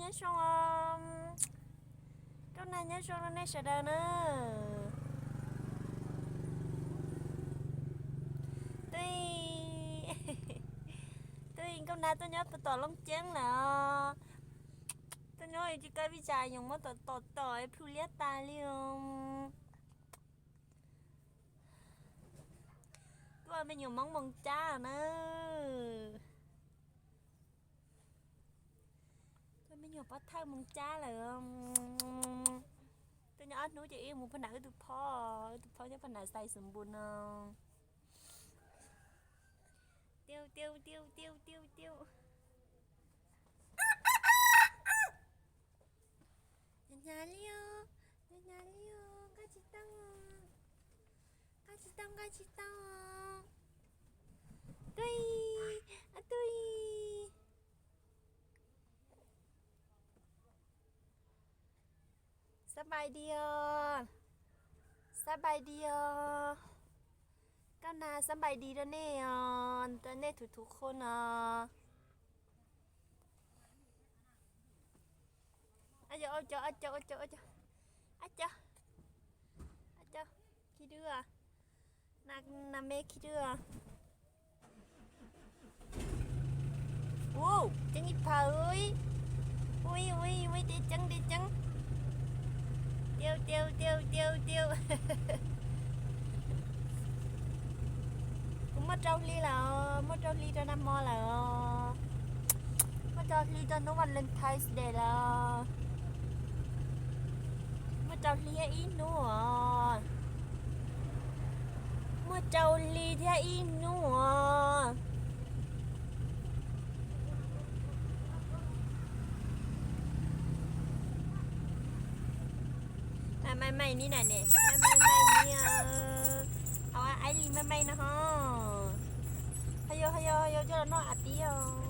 Nyob zoo, Nkauj Nag nyob zoo nej sawv daws na. Tub, tub Nkauj Nag tuaj nyob puag tom Looj Ceeb lawm os. Tuaj nyob tsis kawg vij tsam yoos muab tom tom tom plhu liab tas li os. Tuaj me nyuam Hmoob Moos Cab na. Tuaj me nyuam pov thawj Moos Cab lawm. Tuaj nyob ob hnub ces wb mus pag nram wb tus phob, wb tus phob nyob pag nram Xais Xus Npus no. Tiw tiw tiw tiw tiw tiw. Hnyav hnyav li os, hnyav hnyav li os, nqa tsis tau, nqa tsis tau, nqa tsis tau. Tub, a tub. Xab npais dis os, xab npais dis os. Nkauj Nag xab npais dis rau nej os, rau nej txhua txhua qhov no. Ab, cov, ab, cov, ab, cov, ab, cov, ab, cov, khi dua, na me khi dua. Ub, ceeb ib phav. Ui, ui, ui, deb ceeb, deb ceeb. Tiw, tiw, tiw, tiw, tiw. Kuv muaj rau hli lawm, muaj rau hli rau nag hmo lawm. Muaj rau hli rau hnub Valentine's Day lawm. Muaj rau hli thiab ib hnub os. Muaj rau hli thiab ib hnub os. Mai mai ni na ne, mai mai ni. Au, aib li mai mai no ho. Ho yog, ho yog, ho yog coj los noj a pib os.